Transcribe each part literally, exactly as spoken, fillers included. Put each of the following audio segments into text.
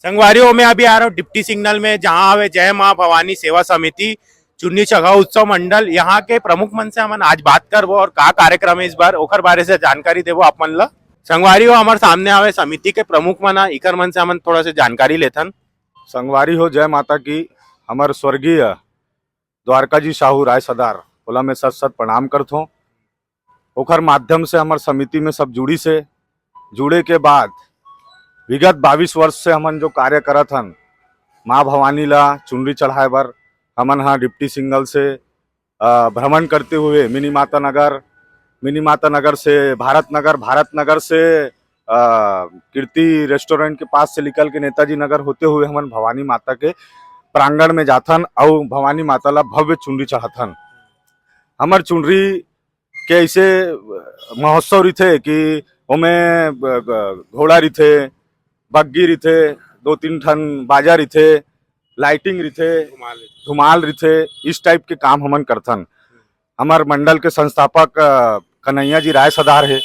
संगवारी हो, मैं अभी आ रहा हूँ डिप्टी सिग्नल में, जहाँ हवे जय माँ भवानी सेवा समिति चुन्नी चढ़ाव उत्सव मंडल। यहाँ के प्रमुख मन से हमन आज बात करबो और का कार्यक्रम है इस बार, ओकर बारे से जानकारी देबो आप मन ला। संगवारी हो, हमर सामने हवे समिति के प्रमुख मन ह, इकर मन से हमन थोड़ा से जानकारी लेथन। संगवारी हो, जय माता की। हमर स्वर्गीय द्वारका जी साहू राय सदार, ओला मैं सत सत प्रणाम करथों। ओखर माध्यम से हमर समिति में सब जुड़िस हे। जुड़े के बाद विगत बाईस वर्ष से हमन जो कार्य करत हन, माँ भवानी ला चुनरी चढ़ाए बर, हमन ह डिप्टी सिग्नल से, अ, भ्रमण करते हुए मिनी माता नगर, मिनी माता नगर से भारत नगर, भारत नगर से, अ, कीर्ति रेस्टोरेंट के पास से निकल के नेताजी नगर होते हुए हमन भवानी माता के प्रांगण में जाथन अउ भवानी माता ला भव्य चुनरी चढ़ाथन। हमर चुनरी के ऐसे महोत्सव रिथे कि ओमे ब-, ब-, घोड़ा रिथे, बग्गी रिथे, दो तीन ठन बाजा रिथे, लाइटिंग रिथे, धुमाल रिथे। धुमाल रिथे, इस टाइप के काम हमन करथन। हमर मंडल के संस्थापक, अ, कन्हैया जी राय सदार हे,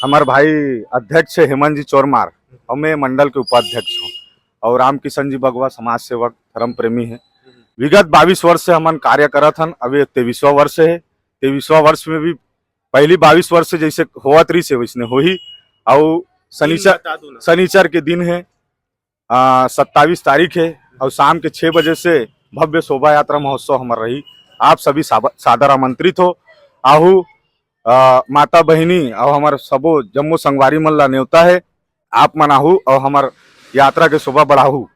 हमर भाई अध्यक्ष हे हेमंत जी चोरमार, अउ मैं मंडल के उपाध्यक्ष हूँ, अउ रामकिशन जी बगवा समाज सेवक, धर्म प्रेमी हे। विगत बाईस वर्ष से हमन कार्य करत हन, अब ये तेईसवाँ वर्ष हे। तेईसवाँ वर्ष में भी पहली बाईस वर्ष से जैसे होवत रहिस हे वैसने होही। अउ दिन सनीचर, बता दो ना। सनीचर के दिन हे, आ, सत्ताईस तारीख हे, अउ शाम के छः बजे से भव्य शोभा यात्रा महोत्सव हमर रही। आप सभी साब-, सादर आमंत्रित हो। आहू, आ, माता बहिनी अउ हमर सबो जम्मो संगवारी मन ला नेवता हे, आप मन आहू अउ हमर यात्रा के शोभा बढ़ाहू।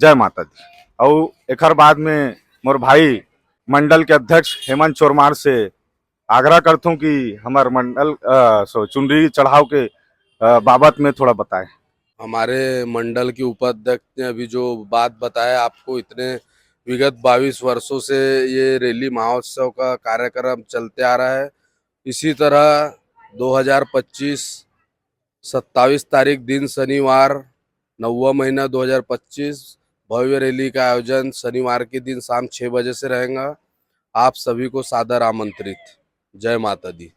जय माता दी। अउ एखर बाद में मोर भाई मंडल के अध्यक्ष हेमंत चोरमार से आग्रह करथों कि हमर मंडल, अ, सो, चुनरी चढ़ाव के, अ, बाबत में थोड़ा बताएं। हमारे मंडल के उपाध्यक्ष ने अभी जो बात बताया आपको, इतने विगत बाईस वर्षों से ये रैली महोत्सव का कार्यक्रम चलते आ रहा है। इसी तरह दो हज़ार पच्चीस, सत्ताईस तारीख दिन शनिवार, नौवा महीना दो हज़ार पच्चीस, भव्य रैली का आयोजन शनिवार के दिन शाम छः बजे से रहेगा। आप सभी को सादर आमंत्रित। जय माता दी।